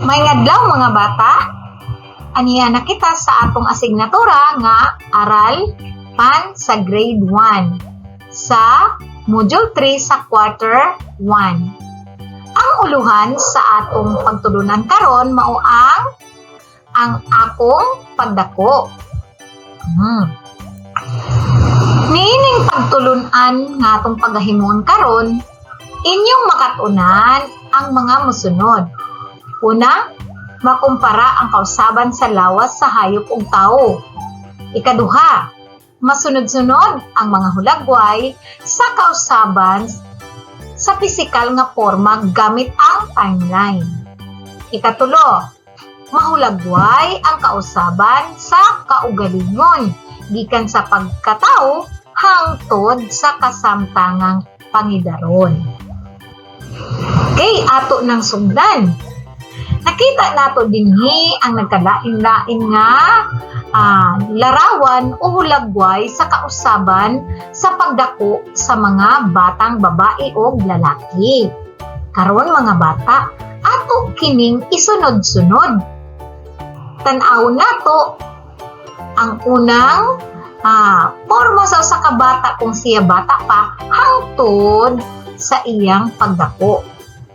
Maayong adlaw, mga bata. Aniya na kita sa atong asignatura nga Aral Pan sa Grade 1 sa Module 3 sa Quarter 1. Ang uluhan sa atong pagtulunan karon mao ang akong pagdako. Niining pagtulunan nga atong pagahimuon karon, inyong makatunan ang mga mosunod. Una, makumpara ang kausaban sa lawas sa hayop ug tawo. Ikaduha, masunod-sunod ang mga hulagway sa kausaban sa pisikal nga porma gamit ang timeline. Ikatulo, mahulagway ang kausaban sa kaugalingon gikan sa pagkatao hangtod sa kasamtangang pangidaron. Okay, ato nang sugdan. Nakita nato dinhi ang nagkalain-lain nga larawan o hulagway sa kausaban sa pagdako sa mga batang babae o lalaki. Karon, mga bata, ato kining isunod-sunod. Tan-aw nato ang unang porma sa usa ka bata kung siya bata pa hangtod sa iyang pagdako.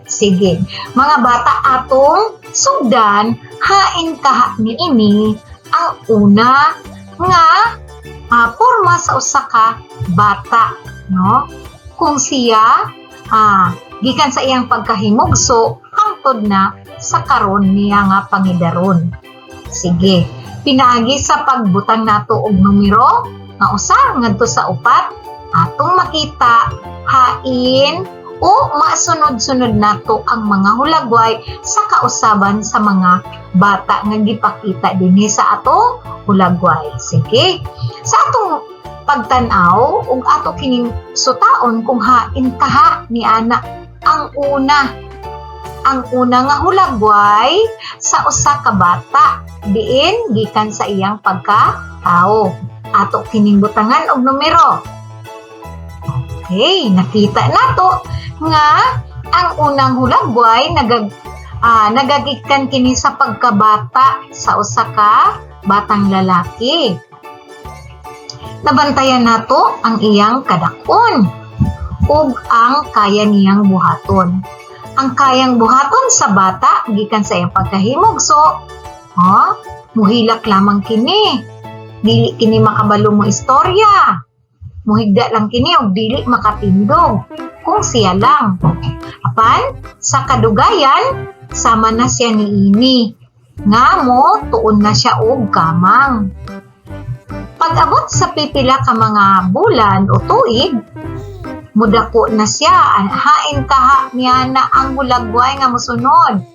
Sige, mga bata, atong sugdan hain kaha niini ang una nga porma sa usa ka bata, no? Kung siya gikan sa iyang pagkahimugso hangtod na sa karon niya nga pangidaron. Sige, pinaagi sa pagbutang nato og numero nga 1 ngadto sa 4, atong makita hain o masunod-sunod nato ang mga hulagway sa kausaban sa mga bata nga gipakita dinhi sa atong hulagway. Sige. Sa atong pagtan-aw ug ato kining sutaon kung hain kaha ni ana ang una nga hulagway sa usa ka bata diin gikan sa iyang pagkatao. Ato kining butangan og numero. Okay, nakita nato nga ang unang hulagway nagagikan kini sa pagkabata sa usa ka batang lalaki. Nabantayan nato ang iyang kadakon ug ang kaya niyang buhaton. Ang kayang buhaton sa bata gikan sa iyang pagkahimugso, oh, muhilak lamang kini. Dili kini makabalo mo istorya. Muhigda lang kini ug dili makatindog kung siya lang. Apan sa kadugayan, sama na siya niini nga mo tuon na siya og kamang. Pag-abot sa pipila ka mga bulan o tuig, mudako na siya. Hain kaha niya na ang hulagway nga mosunod?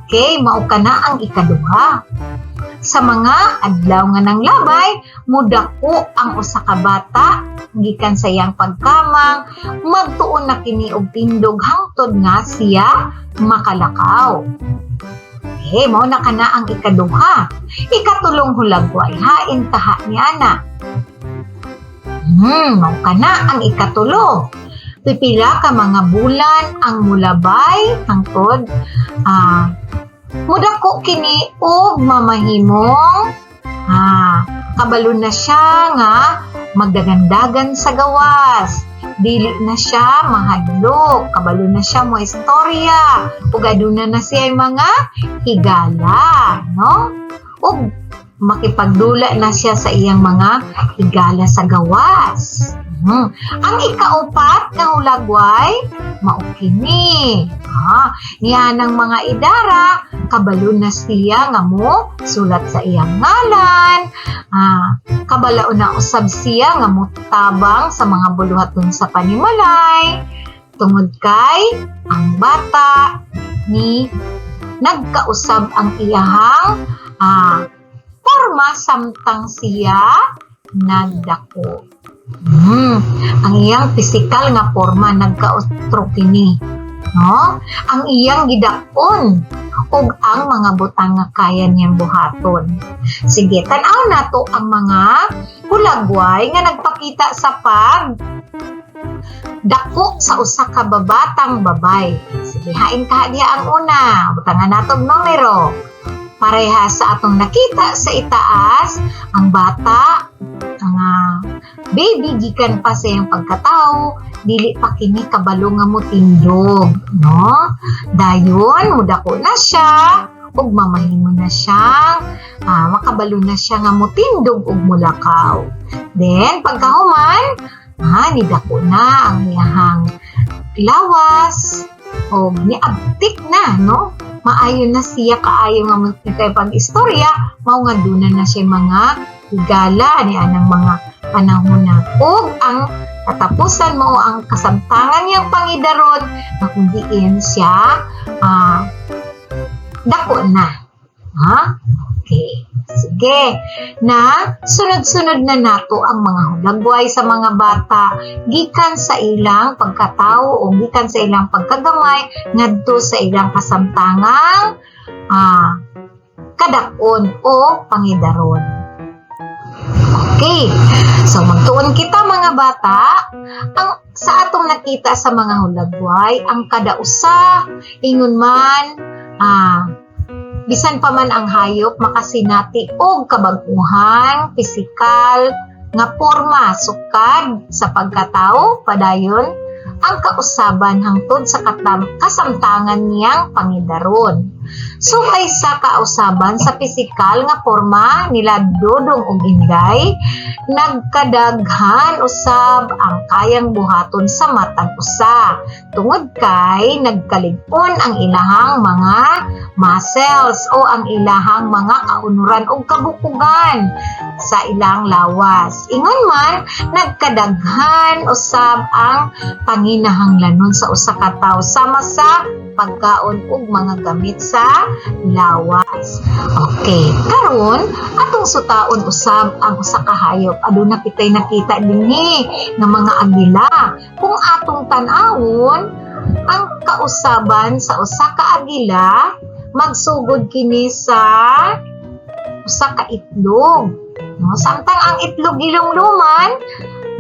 Okay, mao kana ang ikaduha. Sa mga adlaw nga nanglabay, mudako ang usa ka bata gikan sa iyang pagkamang, magtuon na kini og tindog hangtod nga siya makalakaw. Okay, mao na kana ang ikaduha. Ikatulong hulagway, hain kaha niya na? Mao kana ang ikatulo. Pipila ka mga bulan ang mulabay hangtod mudako kini og mamahimong kabalo na siya nga magdagandagan sa gawas. Dili na siya mahadlok, kabalo na siya mo istorya ug aduna na siya mga higala, no? Ug makipagdula na siya sa iyang mga higala sa gawas. Ang ikaupat nga hulagway, mao kini. Niya ng mga idara, kabalo na siya nga mo sulat sa iyang ngalan. Kabalo na usab siya nga motabang sa mga buluhaton sa panimalay. Tungod kay ang bata ni nagkausab ang iyahang porma samtang siya nagdako. Ang iyang pisikal nga porma nagkautro kini. No? Ang iyang gidakon ug ang mga butang nga kaya niyang buhaton. Sige, tan-aw nato ang mga hulagway nga nagpakita sa pag Dako sa usa ka babatang babay. Sige, hain ka diha ang una. Butangan natog numero. Pareha sa atong nakita sa itaas, ang bata, ang baby gikan pa sa iyang pagkatao, dili pa kini kabalo nga motindog, no? Dayon mudako na siya ug mamahimo na siyang makabalo na siya nga motindog ug mulakaw. Then pagkahuman, nidako na ang iyahang lawas og niabtik na, no? Maayo na siya kaayo nga kay pag-istorya, mao nga duna na siya mga higala ni anang mga panahon na. Ug ang katapusan mao ang kasamtangan niyang pangidaron na kung diin siya dako na. Ha? Okay. Sige. Na sunod-sunod na nato ang mga hulagway sa mga bata gikan sa ilang pagkatao o gikan sa ilang pagkagamay ngadto sa ilang kasamtangang kadak-on o pangidaron. Okay. So magtuon kita, mga bata, ang sa atong nakita sa mga hulagway, ang kada usa ingon man bisan pa man ang hayop makasinati og kabag-uhang pisikal nga porma sukad sa pagkatao padayon ang kausaban hangtod sa kasamtangan niyang pangidaron. Subay sa kausaban sa pisikal nga porma nila Dodong ug Inday, nagkadaghan usab ang kayang buhaton sa matag usa tungod kay nagkalig-on ang ilahang mga muscles o ang ilahang mga kaunuran o kabukugan sa ilang lawas. Ingon man, nagkadaghan usab ang panginahanglanon sa usa ka tawo sama sa pagkaon ug mga gamit sa lawas. Okay, karon atong sutaon usab ang usa ka hayop. Aduna kitay nakita dinhi nga mga agila. Kung atong tan-awon, ang kausaban sa usa ka agila magsugod kini sa usa ka itlog. No, samtang ang itlog gilumluman,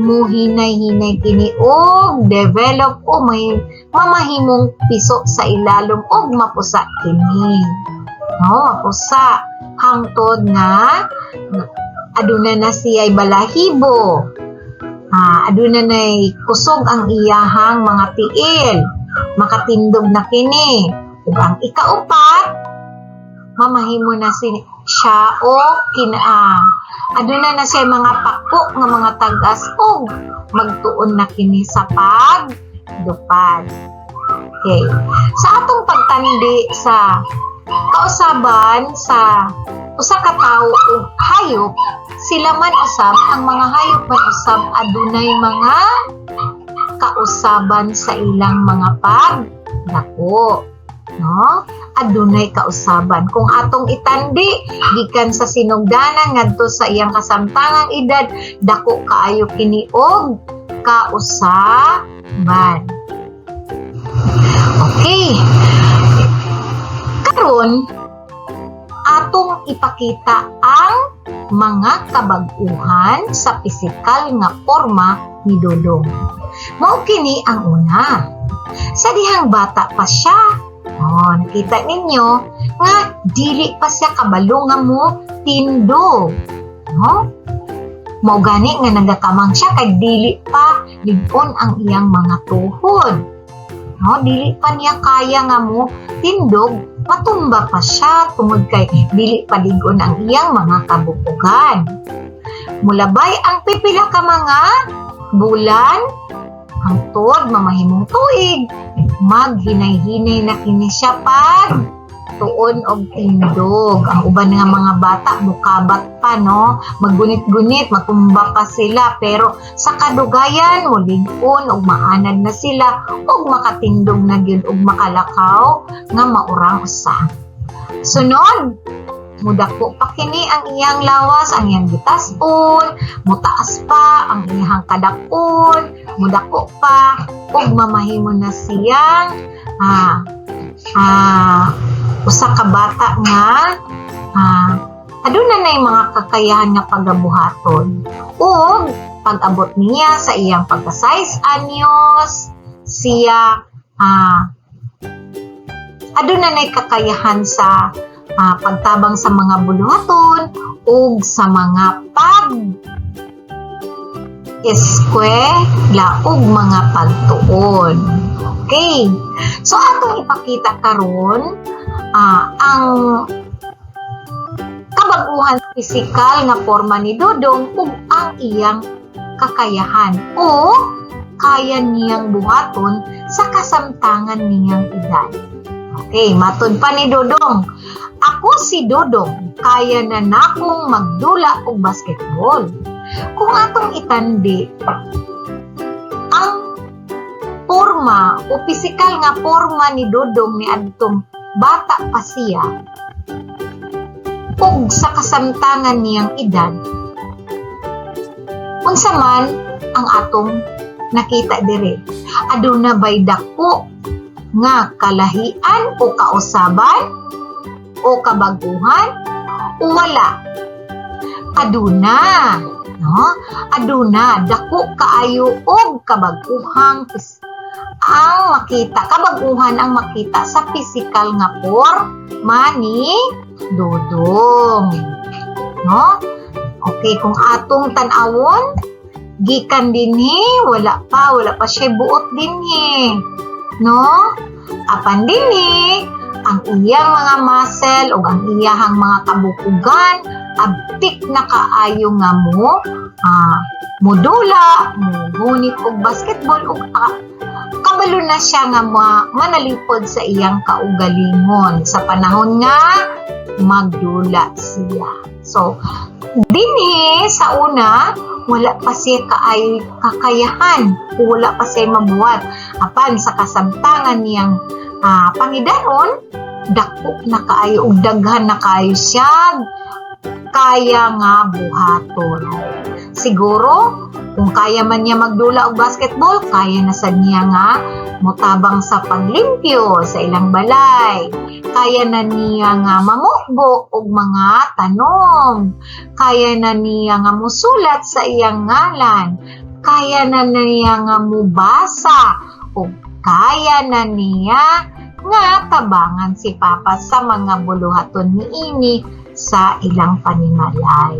muhinay-hinay kini og develop o may mamahimong piso sa ilalom og mapusa kini. No, mapusa hangtod nga aduna na siya'y balahibo. Aduna nay kusog ang iyahang mga tiil. Makatindog na kini. Ug ang ikaupat, mamahimo na siya o kinaa. Aduna na siya mga pako nga mga tagas ug magtuon na kini sa paglupad. Okay. Sa atong pagtandi sa kausaban sa usa ka tawo ug hayop, sila man usab, ang mga hayop man usab adunay mga kausaban sa ilang mga pagdako. No? Adunay kausaban. Kung atong itandi gikan sa sinugdanan ngadto sa iyang kasamtangang edad, dako kaayo kini og kausaban. Okay. Karon atong ipakita ang mga kabag-uhan sa pisikal nga porma ni Dodong. Mao kini ang una. Sa dihang bata pa siya, oh, nakita ninyo nga dili pa siya kabalo nga mo tindog. No? Mao gani nga nagakamang siya kay dili pa lig-on ang iyang mga tuhod. No, dili pa niya kaya nga mo tindog, matumba pa siya tungod kay dili pa lig-on ang iyang mga kabukugan. Mulabay ang pipila ka mga bulan, hangtod mamahimong tuig, maghinay-hinay na kini siya pag tuon og tindog. Ang uban nga mga bata mukabat pa, no, maggunit-gunit, matumba pa sila, pero sa kadugayan mulig-on og maanad na sila og makatindog na gyud og makalakaw nga maurang usa. Sunod, mudako pa kini ang iyang lawas, ang iyang gitason, mutaas pa ang iyang kadakon, mudako pa ug mamahimo na siyang usa ka bata nga aduna na yung mga kakayahan nga pagabuhaton. Ug Pag-abot niya sa iyang pagka-6 anyos, siya aduna nay kakayahan sa pagtabang sa mga buluhaton ug sa mga pag eskwela ug mga pagtuon. Okay. So atong ipakita karon ang kabag-uhan pisikal nga porma ni Dodong ug ang iyang kakayahan o kaya niyang buhaton sa kasamtangan niyang edad. Okay, matod pa ni Dodong. "Ako si Dodong, kaya na nakong magdula og basketball." Kung atong itandi ang porma o pisikal nga porma ni Dodong ni adtong bata pa siya ug sa kasamtangan niyang edad, unsa man ang atong nakita dire? Aduna bay dako nga kalahian o kausaban o kabaguhan o wala? Aduna, no? Aduna dako kaayo og kabag-uhang ang makita, kabaguhan ang makita sa pisikal nga porma ni Dodong, no? Okay, kung atong tan-awon gikan dinhi, wala pa siya buot dinhi, no? Apan dinhi, ang iyang mga muscle ug ang iyahang mga kabukugan abtik na kaayo nga mo modula, mogunit og basketball ug kabalo na siya nga manalipod sa iyang kaugalingon sa panahon nga magdula siya. So, dinhi sa una, wala pa siya kaay kakayahan, wala pa siya mabuhat. Apan sa kasamtangan niyang pangidaron, dako na kaayo ug daghan na kaayo siya kaya nga buhaton. Siguro, kung kaya man niya magdula og basketball, kaya na sad niya nga motabang sa paglimpyo sa ilang balay. Kaya na niya nga mamukbo og mga tanom. Kaya na niya nga musulat sa iyang ngalan. Kaya na niya nga mubasa o kaya na niya nga tabangan si Papa sa mga buluhaton niini sa ilang panimalay.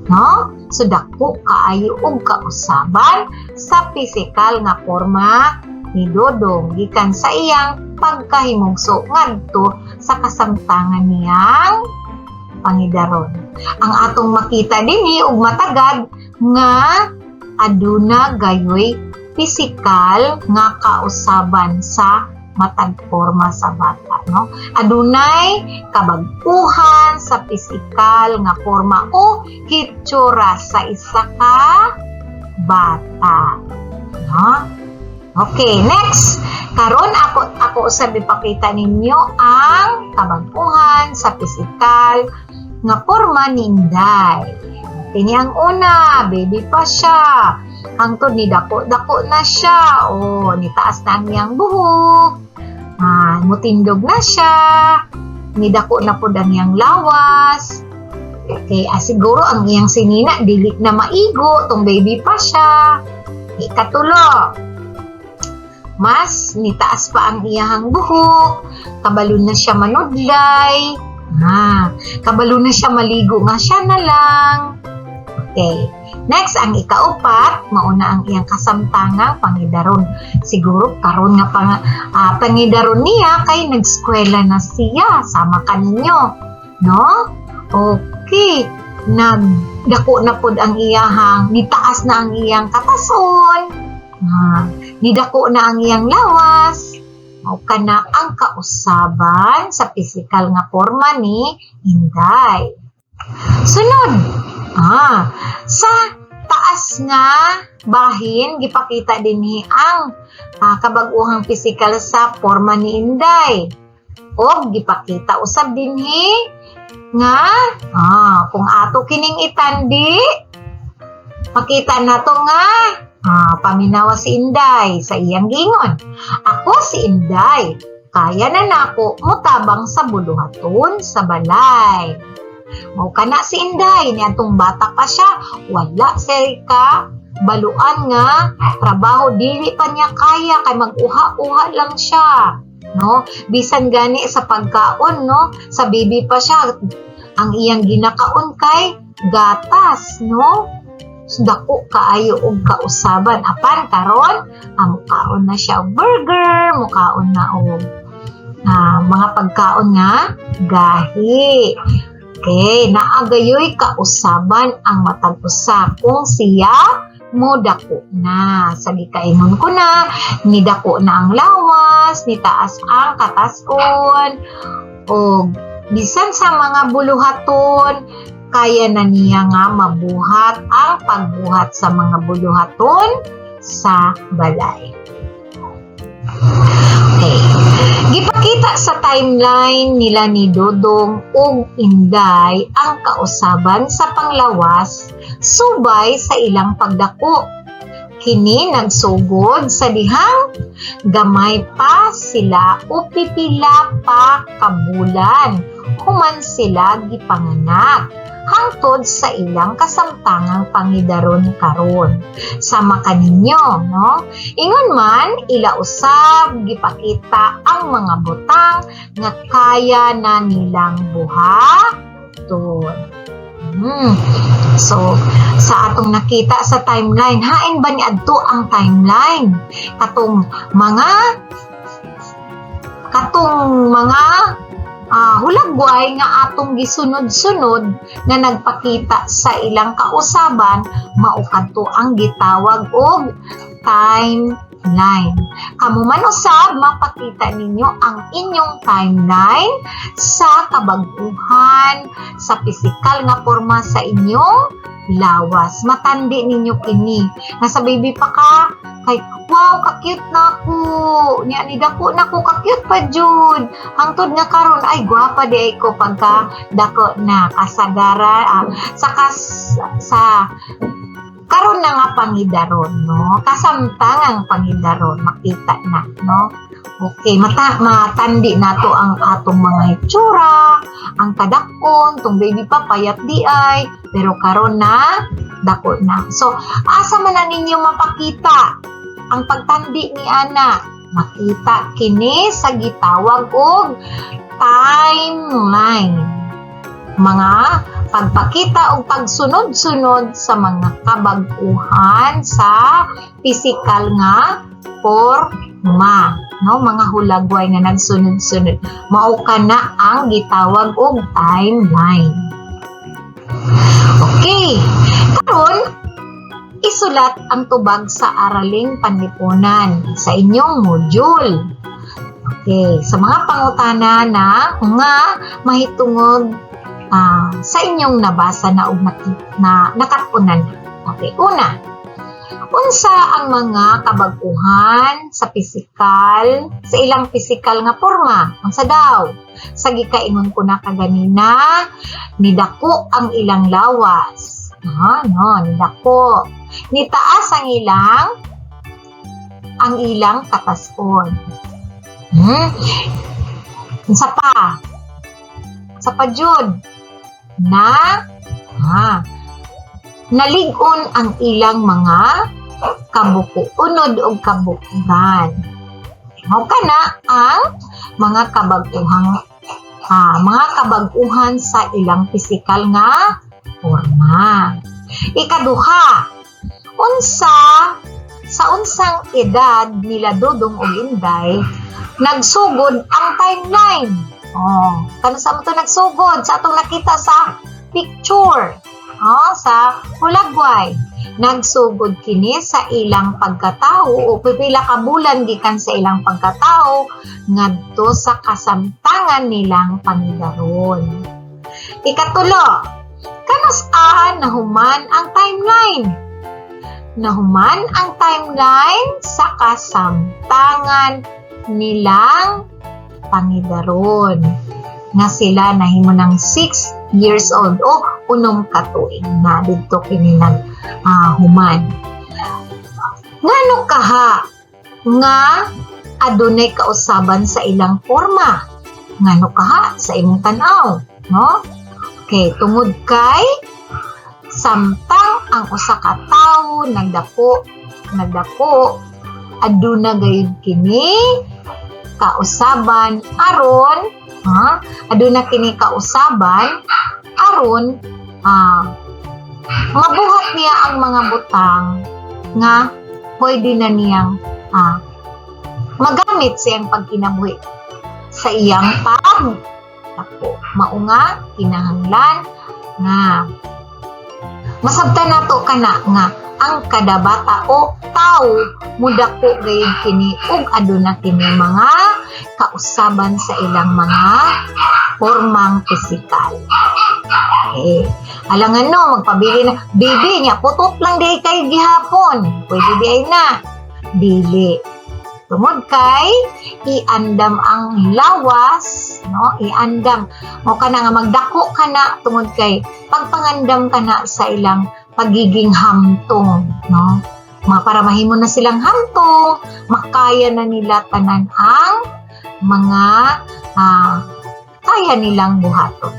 No? So dako kaayo og kausaban sa pisikal nga porma ni Dodong gikan sa iyang pagkahimugso ngadto sa kasamtangan niyang pangidaron. Ang atong makita dinhi og matagad nga aduna gayoy pisikal nga kausaban sa matag porma sa bata, no? Adunay kabag-uhan sa pisikal nga porma o hitsura sa isa ka bata, no? Okay, next. Karon ako usab ipakita ninyo ang kabag-uhan sa pisikal nga porma ni Inday. Kini ang una, baby pa siya. Hangtod ni dako, dako na siya. O, nitaas na ang iyang buhok. Mutindog na siya. Nidako na pud ang iyang lawas. Okay, siguro ang iyang sinina dili na maigo tong baby pa siya. Ikatulo, mas nitaas pa ang iyahang buhok, kabalo na siya manudlay, kabalo na siya maligo nga siya na lang. Okay. Next, ang ikaupat, mauna ang iyang kasamtangang pangidaron. Siguro karon nga pangidaron niya kay nagskwela na siya sama kaninyo, no? Okay. Nagdako na pod ang iyahang, nitaas na ang iyang katason. Nidako na ang iyang lawas. Mao kana ang kausaban sa pisikal nga porma ni Inday. Sunod, sa taas nga bahin, gipakita dinhi ang kabag-uhang pisikal sa porma ni Inday. O gipakita usab dinhi nga kung ato kining itandi, makita nato nga paminawa si Inday sa iyang gingon. "Ako si Inday, kaya na nako mutabang sa buluhaton sa balay." Mao kana si Inday, niadtong bata pa siya, wala siya kabaluan nga trabaho, dili pa niya kaya kay mag-uha-uha lang siya, no? Bisan gani sa pagkaon, no, sa baby pa siya, ang iyang ginakaon kay gatas, no? So, dako kaayo og kausaban, apan karon ang mukaon na siya og burger, mukaon na og mga pagkaon nga gahi. Okay, naa gayoy kausaban ang matag usa kung siya mo dako na. Sa gikaingon ko na, nidako na ang lawas, nitaas ang katason, o bisan sa mga buluhaton, kaya na niya nga mabuhat ang pagbuhat sa mga buluhaton sa balay. Okay. Gipakita sa timeline nila ni Dodong ug Inday ang kausaban sa panglawas subay sa ilang pagdako. Kini nagsugod sa dihang gamay pa sila o pipila pa kabulan human sila gipanganak hangtod sa ilang kasamtangang pangidaron karon. Sama kaninyo, no? Ingon man, ila usab gipakita ang mga butang nga kaya na nilang buhaton. So, sa atong nakita sa timeline, hain ba ni adto ang timeline? Katong mga hulagway nga atong gisunod-sunod nga nagpakita sa ilang kausaban, mao kadto ang gitawag og timeline. Kamo man usab, mapakita ninyo ang inyong timeline sa kabag-uhan sa pisikal nga porma sa inyong lawas. Matandi ninyo kini. Nasa baby pa ka, kay wow, ka-cute na ako. Nya ni dako na ko, ka-cute pa jud. Hangtod nga karon, ay, gwapa di ko pagka dako na kasagara sa kas, sa karon na nga pangidaron, no? Kasamtangang pangidaron, makita na, no? Okay, matandi nato ang atong mga hitsura, ang kadakon, tong baby pa payat di ay, pero karon na dako na. So, asa man na ninyo mapakita ang pagtandi ni ana? Makita kini sa gitawag og timeline. Mga pagpakita o pagsunod-sunod sa mga kabag-uhan sa pisikal nga porma, no? Mga hulagway nga nagsunod-sunod, mao kana ang gitawag og timeline. Okay, karon isulat ang tubag sa araling panlipunan sa inyong module. Okay, sa mga pangutana na nga mahitungod sa inyong nabasa na og na nakat-unan na. Okay, una. Unsa ang mga kabag-uhan sa pisikal, sa ilang pisikal nga porma? Unsa daw? Sa gikaingon ko na kaganina, nidako ang ilang lawas. Ah, no, nidako. Nitaas ang ilang katason. Unsa pa? Sa pa jud? Na nalig-on ang ilang mga kabuko, unod og kabukugan. Mao kana ang mga kabag-uhan sa ilang pisikal nga porma. Ikaduha, unsa sa unsang edad nila Dodong ug Inday nagsugod ang timeline? Oh, kanus-a man to nagsugod sa atong nakita sa picture? Oh, sa hulagway. Nagsugod kini sa ilang pagkatao o pipila ka bulan gikan sa ilang pagkatao ngadto sa kasamtangan nilang pangidaron. Ikatulo, kanus-a nahuman ang timeline? Nahuman ang timeline sa kasamtangan nilang pangidaron nga sila nahimo ng 6 years old o 6 ka tuig na, didto kini nag human. Ngano kaha nga adunay kausaban sa ilang forma? Ngano kaha sa imong tan-aw, no? Okay. Okay, tungod kay samtang ang usa ka tawo nagdako, nagdako, aduna gayud kini kausaban aron, ha, aduna kini kausaban aron mabuhat niya ang mga butang nga pwede na niyang magamit sa iyang pagkinabuhi sa iyang pag dako. Mao nga kinahanglan nga masabtan nato kana nga ang kada bata o tao mudako gayud kini ug aduna kini mga kausaban sa ilang mga formang pisikal. Okay. Alangan no, magpabili na, "Baby niya, putot lang di kay gihapon. Pwede di ay na?" Dili. Tungod kay iandam ang lawas, no? Iandam. Mo kana nga magdako ka na tungod kay pagpangandam ka na sa ilang pagiging hamtong, no? Para mahimo na silang hamtong, makaya na nila tanan ang mga kaya nilang buhaton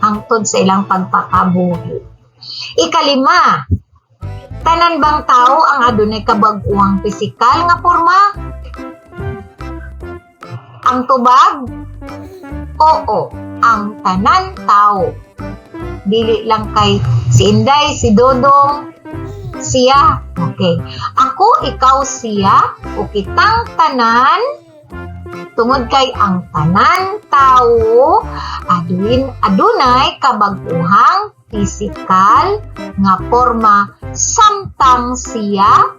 hangtod sa ilang pagpakabuhi. Ikalima, tanan bang tao ang adunay kabag-uang pisikal nga porma? Ang tubag? Oo, ang tanan tao. Dili lang kay si Inday, si Dodong, siya. Okay. Ako, ikaw, siya, o kitang tanan, tungod kay ang tanan tao aduin adunay kabag-uhang pisikal nga porma samtang siya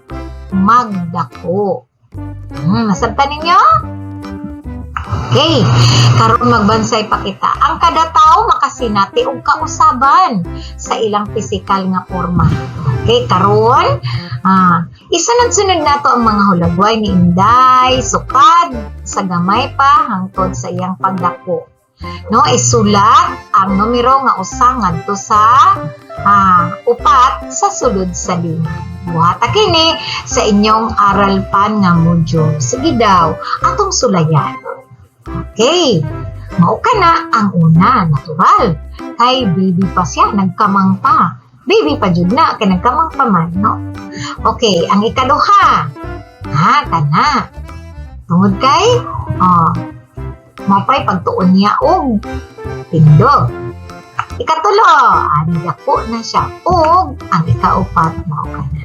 magdako. Nasabtan ninyo? Okay, karon magbansay pa kita. Ang kada tao makasinati og kausaban sa ilang pisikal nga porma. Okay, karon isunod-sunod nato ang mga hulagway ni Inday, sukad sa gamay pa hangtod sa iyang pagdako. No, isulat ang numero nga usa ngadto sa 4 sa sulod sa linya. Buhata kini sa inyong aral pan nga module. Sige daw, atong sulayan. Okay, mao ka na ang una, natural. Kay baby pa siya, nagkamang pa. Baby pa jud na, kay nagkamang pa man, no? Okay, ang ikaduha. Ha, kana. Tungod kay, oh, mao pa'y pagtuon niya og tindog. Ikatulo, ani dako na siya. Og ang ikaupat, mao ka na.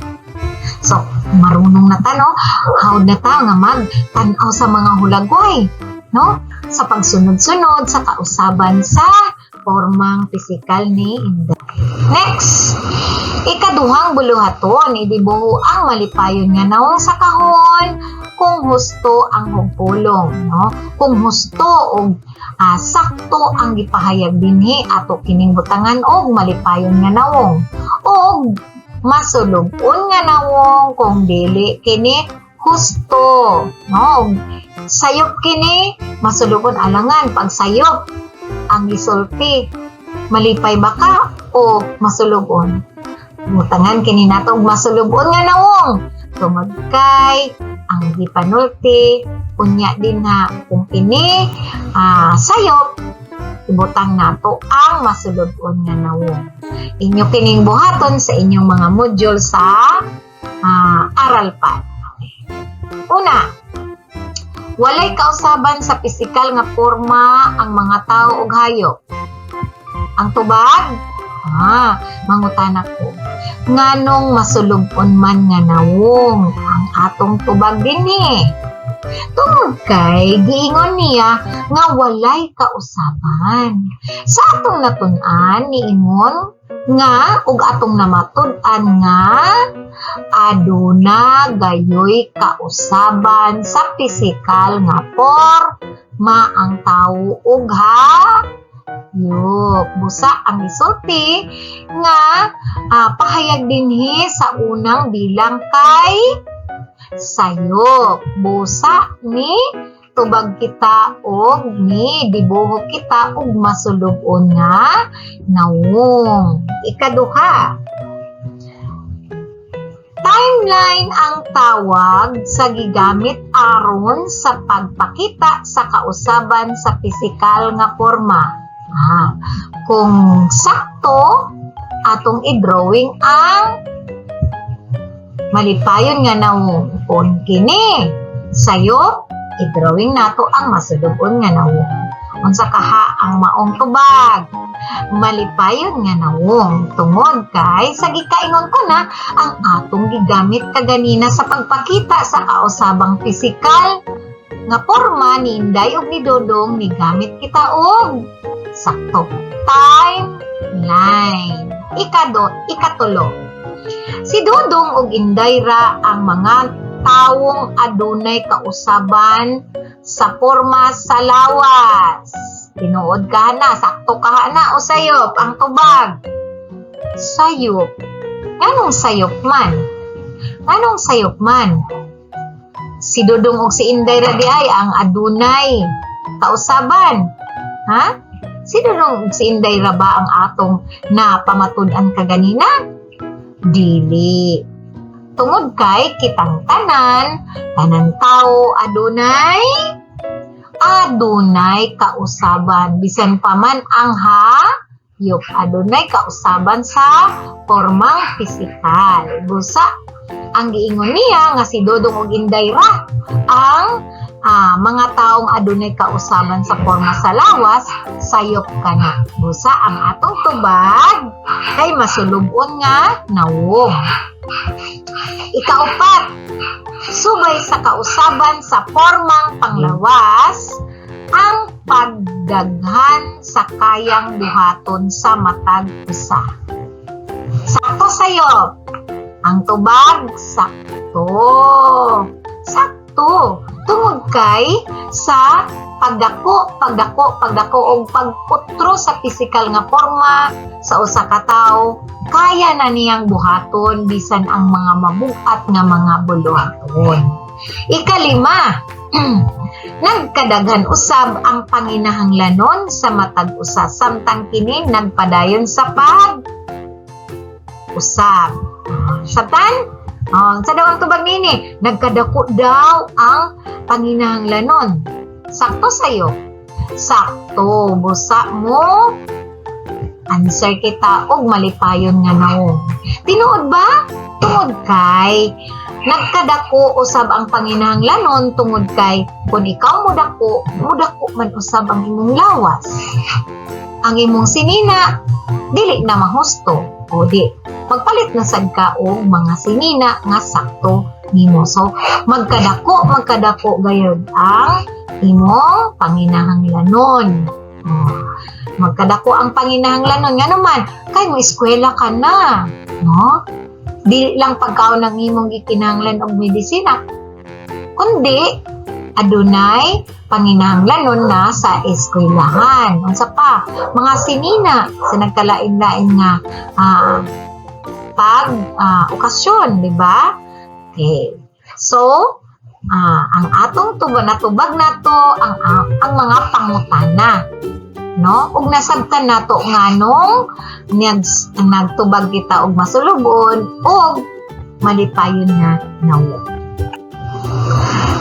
So, marunong na ta, no? Hawd na ta nga magtan-aw sa mga hulagway, no? Sa pagsunod-sunod sa kausaban sa formang pisikal ni Inday. Next, ikaduhang buluhaton, idibuho ang malipayon nga nawong sa kahon kung husto ang hugpulong, no? Kung husto og sakto ang gipahayag dinhi, ato kining butangan og malipayon nga nawong og masulub-on nga nawong kung dili kini husto, no? Sayop kini, masulubon. Alangan pag sayop ang gisulti, malipay ba ka o masulubon? Butangan kini nato og masulubon nga nawong tungod kay ang gipanulti unya din ha kung kini sayop, ibutang nato ang masulubon nga nawong. Inyo kining buhaton sa inyong mga module sa aral pa. Una, walay kausaban sa pisikal nga porma ang mga tao ug hayop. Ang tubag? Mangutana ko. Nganong masulubon man nga nawong ang atong tubag dinhi? Tungod kay giingon niya nga walay kausaban. Sa atong natun-an, niingon nga ug atong namatud-an nga aduna gayoy kausaban sa pisikal nga porma ang tawo ug hayop. Busa ang gisulti nga pahayag dinhi sa unang bilang kay sayop. Busa ni tubag kita og ni dibuho kita og masulub-on nga nawong. Ikaduha, timeline ang tawag sa gigamit aron sa pagpakita sa kausaban sa pisikal nga porma. Kung sakto, atong i-drawing ang malipayon nga nawong. Kung kini sayop, i-drawing nato ang masulubon nga nawong. Unsa kaha ang maong tubag? Malipayon nga nawong, tungod kay sa gikaingon ko na ang atong gigamit kaganina sa pagpakita sa kausabang pisikal nga porma ni Inday ug ni Dodong, nigamit kita og sakto, timeline. Ikatulo, si Dodong ug Inday ra ang mga tawong adunay kausaban sa porma sa lawas. Tinuod ka na, sakto ka na o sayop ang tubag? Sayop. Anong sayop man? Anong sayop man? Si Dodong ug si Inday ra diay ang adunay kausaban. Ha? Si Dodong ug si Inday ra ba ang atong na pamatud-an kaganina? Dili. Tungod kay kitang tanan, tanan tao adunay kausaban, bisan pa man ang hayop adunay kausaban sa pormang pisikal. Busa ang giingon niya nga si Dodong ug Inday ra ang mga taong adunay kausaban sa porma sa lawas, sayop kana. Busa ang atong tubag kay masulubon nga nawong. Ikaupat, subay sa kausaban sa pormang panglawas, ang pagdaghan sa kayang buhaton sa matag usa. Sakto, sayop? Ang tubag, sakto. Sakto. Tungod kay sa pagdako, pagdako, pagdako og pagputro sa pisikal nga porma sa usa ka tawo, kaya na niyang buhaton bisan ang mga mabugat nga mga buluhaton. Ikalima, nagkadaghan usab ang panginahanglanon sa matag usa samtang kini nagpadayon sa pag usab. Sabtan? Oh, sa daw ang tubag nini, nagkadako daw ang panginahanglanon. Sakto, sayo? Sakto, busa mo answer kita og malipayon nga nawong. Tinuod ba? Tungod kay nagkadako usab ang panginahanglanon tungod kay kung ikaw modako, modako man usab ang imong lawas. Ang imong sinina dili na mahusto o di magpalit na sad ka og mga sinina nga sakto nimo. So magkadako, magkadako gayud ang imong panginahanglanon. Oh, magkadako ang panginahanglanon nga naman kay mo eskwela ka na, no? Dili lang pagkaon ng imong gikinahanglan og medisina, kundi adunay panginahanglanon na sa eskwelahan. Unsa pa? Mga sinina sa nagkalain-lain nga pag okasyon, di ba? Okay. So, ang atong tubag, natubag nato ang mga pangutana, no? Ug nasabtan nato nganong nagtubag kita og masulubon og malipayon nga nawong.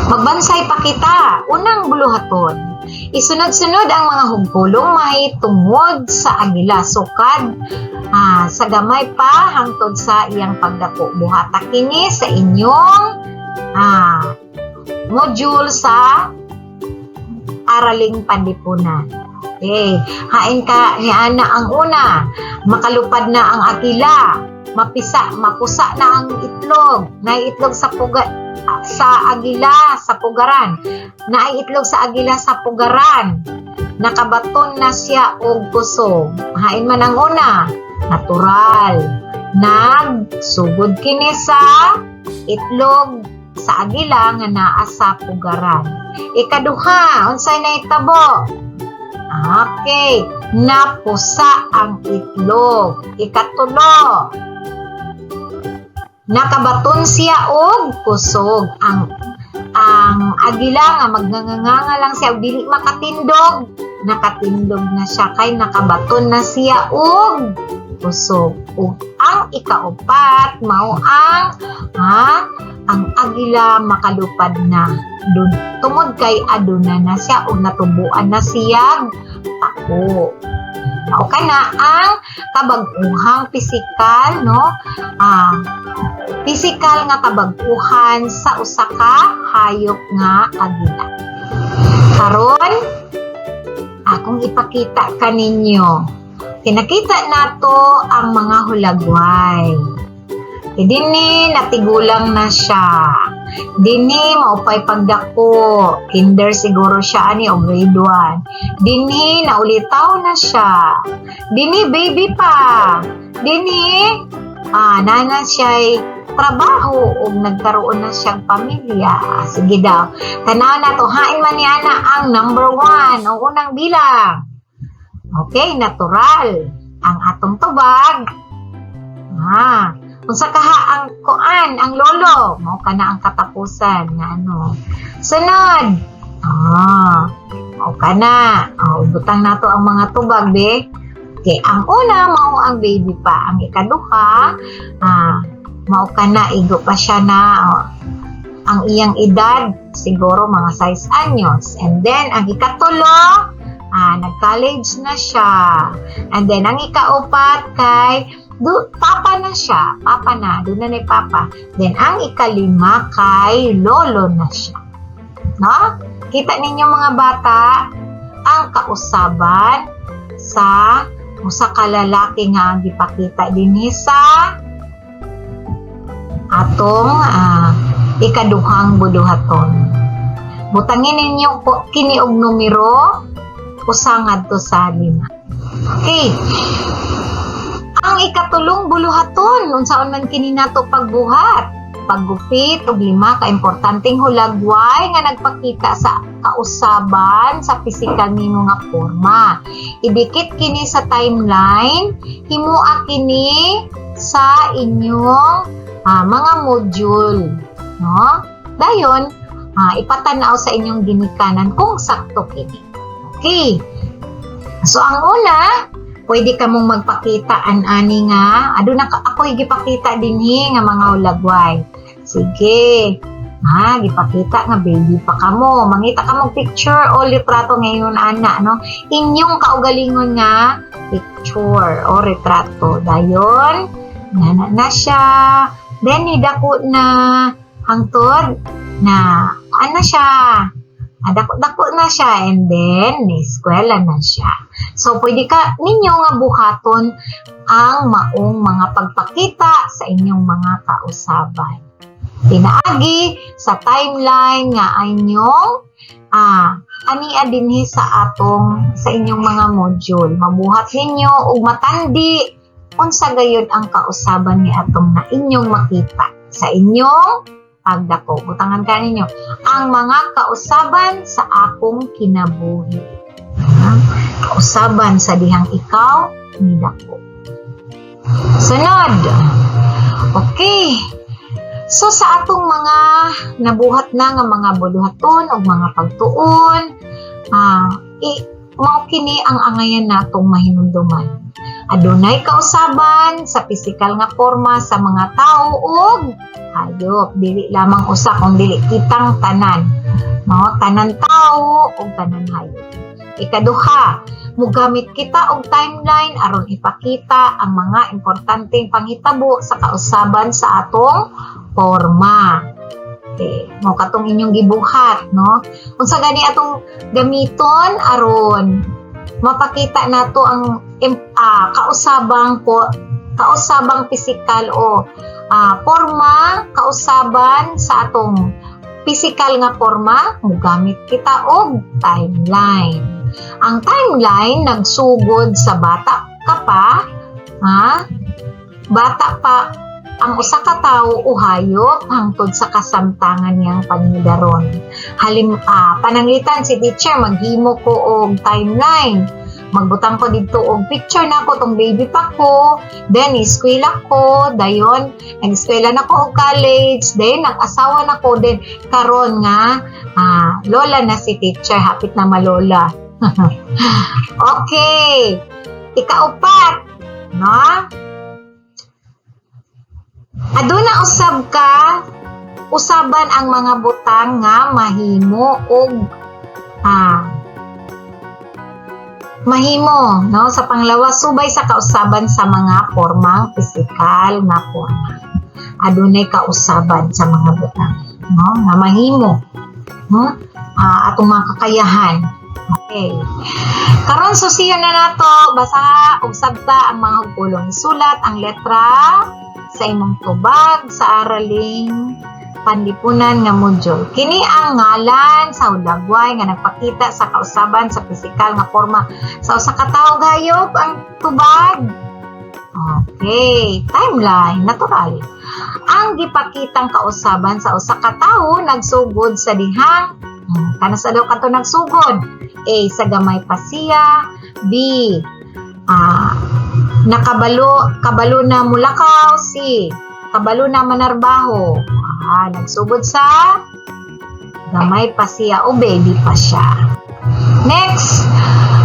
Magbansay pa kita. Unang buluhaton. Isunod-sunod ang mga hugpulong mahitungod sa agila sukad sa gamay pa hangtod sa iyang pagdako. Buhata kini sa inyong module sa Araling Panlipunan. Okay. Hain ka ni Ana ang una. Makalupad na ang agila. Mapisa, mapusa na ang itlog. Naiitlog sa agila sa pugaran. Naiitlog sa agila sa pugaran. Nakabaton na siya og kusog. Hain man ang una? Natural. Nagsugod kini sa itlog sa agila nga naa sa pugaran. Ikaduha, unsay nahitabo? Okay, napusa ang itlog. Ikatulo, nakabaton siya og kusog. Ang agila nga magnganganga lang siya og dili makatindog, nakatindog na siya kay nakabaton na siya og kusog. Ug ang ikaupat mao ang agila makalupad na dun, tungod kay aduna na siya og natubuan na siyang pako. Mao kana ang kabag-uhang pisikal, no? Pisikal nga kabag-uhan sa usa ka hayop nga agila. Karon, akong ipakita kaninyo. Kinakita nato ang mga hulagway. E dinhi, natigulang na siya. Dinhi, mao pa'y pagdako. Kinder siguro siya ani o grade 1. Dinhi, naulitaw na siya. Dinhi, baby pa. Dinhi, naa na siya'y trabaho o nagkaroon na siyang pamilya. Sige daw. Tanaw nato, hain man niya na ang number 1 o unang bilang. Okay, natural. Ang atong tubag. Unsa kaha ang kuan, ang lolo? Mao kana ang katapusan nga ano. Sunod. Mao kana. Oh, butang nato ang mga tubag, be. Okay, ang una mao ang baby pa. Ang ikaduha, mao kana, igo pa siya na, oh, ang iyang edad siguro mga 6 anyos. And then ang ikatulo, nag-college na siya. And then ang ikaupat kay do, papa na siya. Papa na, duna na papa. Then ang ikalima kay lolo na siya. No? Kita ninyo, mga bata, ang kausaban sa usa ka lalaki nga ang gipakita dinhi sa atong ikaduhang buluhaton. Butangin ninyo po kini og numero usa ngadto sa 5. Okay. Ang ikatulong buluhaton, unsaon man kini nato pagbuhat? Paggupit og lima ka importanteng hulagway nga nagpakita sa kausaban sa pisikal nimo nga porma. Idikit kini sa timeline, himua kini sa inyong mga module, no? Dayon, ipatanaw sa inyong ginikanan kung sakto kini. Okay. So ang una, pwede ka mong magpakita an-ani nga aduna ka ako gipakita dinhi nga mga hulagway. Sige. Gipakita nga baby pa kamo. Mangita ka mong picture o litrato ngayon ana, no? Inyong kaugalingon nga picture o retrato. Dayon, nana na siya. Then, nidako na hangtod na ano siya, dako-dako na siya and then eskwela na siya. So, pwede ka ninyo nga buhaton ang maong mga pagpakita sa inyong mga kausaban. Pinaagi sa timeline nga inyong ania dinhi sa atong sa inyong mga module. Mabuhat ninyo ug matandi unsa gayud ang kausaban ni atong na inyong makita sa inyong pagdako. Butangan ka ninyo ang mga kausaban sa akong kinabuhi. Kausaban sa dihang ikaw nidako. Sunod. Okay. So sa atong mga nabuhat na nga mga buluhaton o mga pagtuon, mao kini ang angayan natong mahinumduman. Adunay kausaban sa pisikal nga porma sa mga tao ug hayop. Dili lamang usa kung dili kitang tanan. No, tanan tao ug tanan hayop. Ikaduha, mugamit kita og timeline aron ipakita ang mga importanteng panghitabo sa kausaban sa atong porma. Okay, mao katong inyong gibuhat, no? Unsa gani atong gamiton aron mapakita nato ang kausabang po kausabang pisikal o porma, kausaban sa atong pisikal nga porma? Mugamit kita og timeline. Ang timeline nagsugod sa bata ka pa, ha? Bata pa ang usa ka tawo o hayop hangtod sa kasamtangan niyang pangidaron. Halim pananglitan si teacher maghimo ko og timeline. Magbutang ko didto og picture nako tong baby pa ko, then eskwela ko, dayon nag-eskwela na ko og college, then nag-asawa na ko, then karon nga lola na si teacher, hapit na malola. Okay. Ikaupat, no? Aduna usab ka usaban ang mga butang nga mahimo og Mahimo, no, sa panglawas subay sa kausaban sa mga pormang pisikal nga porma. Adunay kausaban sa mga butang, no, nga mahimo, no, atong mga kakayahan. Okay. Karon, susiyon na nato, basa ug sabta ang mga pulong. Sulat ang letra sa imong tubag sa araling panlipunan nga module. Kini ang ngalan sa hulagway nga nagpakita sa kausaban sa pisikal nga porma sa usa ka tawo, hayop, ang tubag. Okay, timeline, natural. Ang gipakitang kausaban sa usa ka tawo nagsugod sa dihang kanus-a daw kato nagsugod? A. Sa gamay pa siya. B. Nakabalo kabalo na mulakaw. C. Kabalo na manarbaho. Nagsugod sa gamay pa siya o baby pa siya. Next,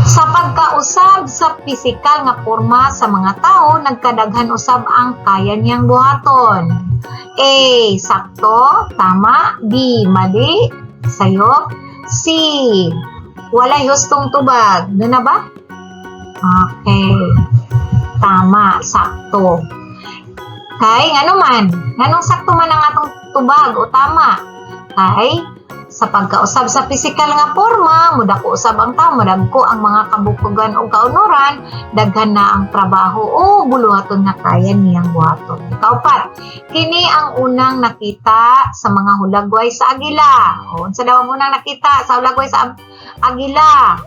sa pagkausab sa pisikal nga porma sa mga tao, nagkadaghan usab ang kaya niyang buhaton. A. Sakto, tama. B. Mali, sayop. C. Walay hustong tubag. Doon na ba? Okay. Tama, sakto. Kay, ngano man? Nganong sakto man ang atong tubag o tama? Kay, sa pagkausab sa pisikal nga porma, mudako usab ang tao, mudagko ang mga kabukogan o kaunuran, daghan na ang trabaho o buluhaton nga kaya niyang buhaton. Ikaupat, kini ang unang nakita sa mga hulagway sa agila. O, unsa daw ang unang nakita sa hulagway sa agila?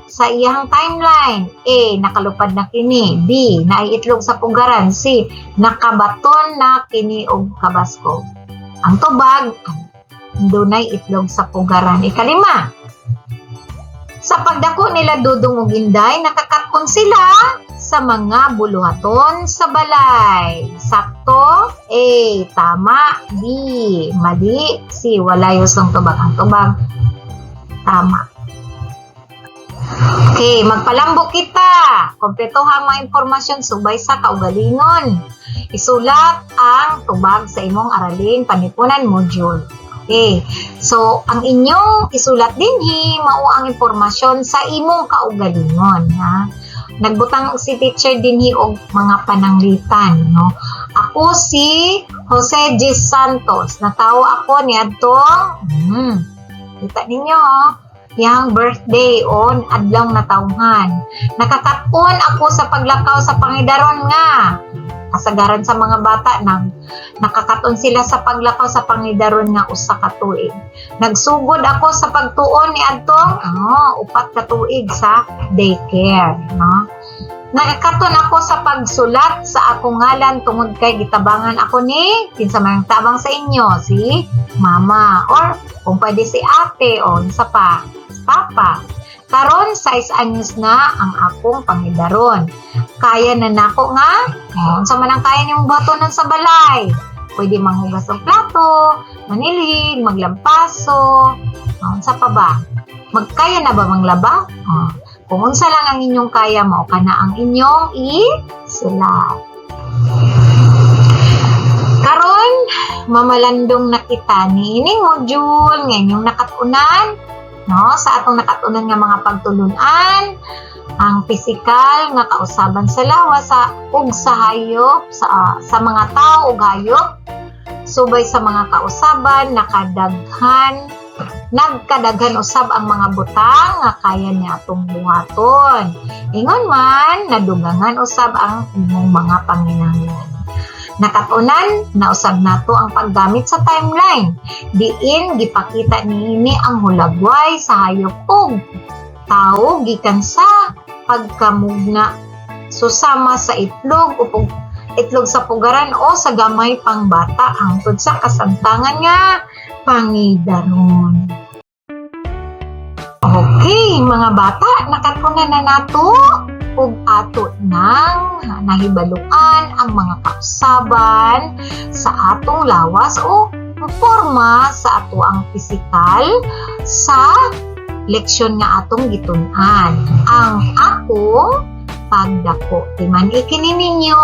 Sa iyang timeline, A. Nakalupad na kini. B. Naiitlog sa pugaran. C. Nakabaton na kini og kabaskog. Ang tubag, dunay itlog sa pugaran. Ikalima, sa pagdako nila Dudong ug Inday, nakakaton sila sa mga buluhaton sa balay. Sakto? A. Tama. B. Mali. C. Walay hustong tubag. Ang tubag, tama. Okay, magpalambok kita. Kompleto ang mga impormasyon subay sa kaugalingon. Isulat ang tubag sa imong araling panlipunan module. Okay. So, ang inyong isulat dinhi mao ang impormasyon sa imong kaugalingon, ha. Nagbutang si teacher dinhi og mga pananglitan, no. Ako si Jose G. Santos. Natawo ako niadtong kita ninyo, oh, yang birthday on adlaw natawhan. Nakakaton ako sa paglakaw sa pangidaron nga kasagaran sa mga bata nang nakakaton sila sa paglakaw sa pangidaron nga 1 ka tuig. Nagsugod ako sa pagtuon ni adtong 4 ka tuig sa daycare, no? Nakakaton ako sa pagsulat sa akong ngalan tungod kay gitabangan ako ni kinsa man ang tabang sa inyo, si mama or kung pwede si ate o unsa pa, papa. Karon 6 anyos na ang akong pangidaron. Kaya na nako nga, oh, unsa man ang kaya nimong buhatonon sa balay. Pwede manghugas ng plato, manilhig, maglampaso, oh, unsa pa ba? Magkaya na ba manglaba? Oh, kung unsa lang ang inyong kaya, mao kana ang inyong isulat. Karon, mamalandong na kita niining module nga inyong nakatunan, no? Sa atong nakatunan nga mga pagtulunan, ang pisikal nga kausaban sa lawas sa ug sa hayop, sa mga tao ug hayop, subay sa mga kausaban, nagkadaghan usab ang mga butang nga kaya niya atong buhaton. Ingon man, nadugangan usab ang imong mga panginahanglan. Nakatunan na usab nato ang paggamit sa timeline. Diin gipakita niini ang hulagway sa hayop ug tawo gikan sa pagkamugna susama sa itlog o itlog sa pugaran o sa gamay pang bata hangtod sa kasamtangan nga pangidaron. Okay, mga bata, nakatunan na nato ug ato nang nahibaluan ang mga kausaban sa atong lawas o forma sa ato ang pisikal sa leksyon nga atong gitun-an. Ang akong pagdako. Timan ikini ninyo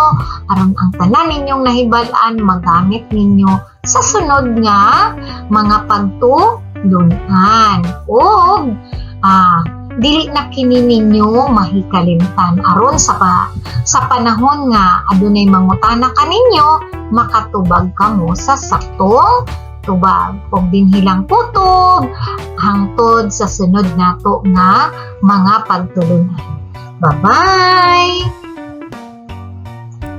aron ang tanan ninyong nahibal-an magamit ninyo sa sunod nga mga pagtulunan. Ug Dili na kini ninyo mahikalimtan aron sa panahon nga adunay mangutana kaninyo, makatubag kamo sa saktong tubag. Ug dinhi lang kutob hangtod sa sunod nato nga mga pagtulunan. Bye-bye!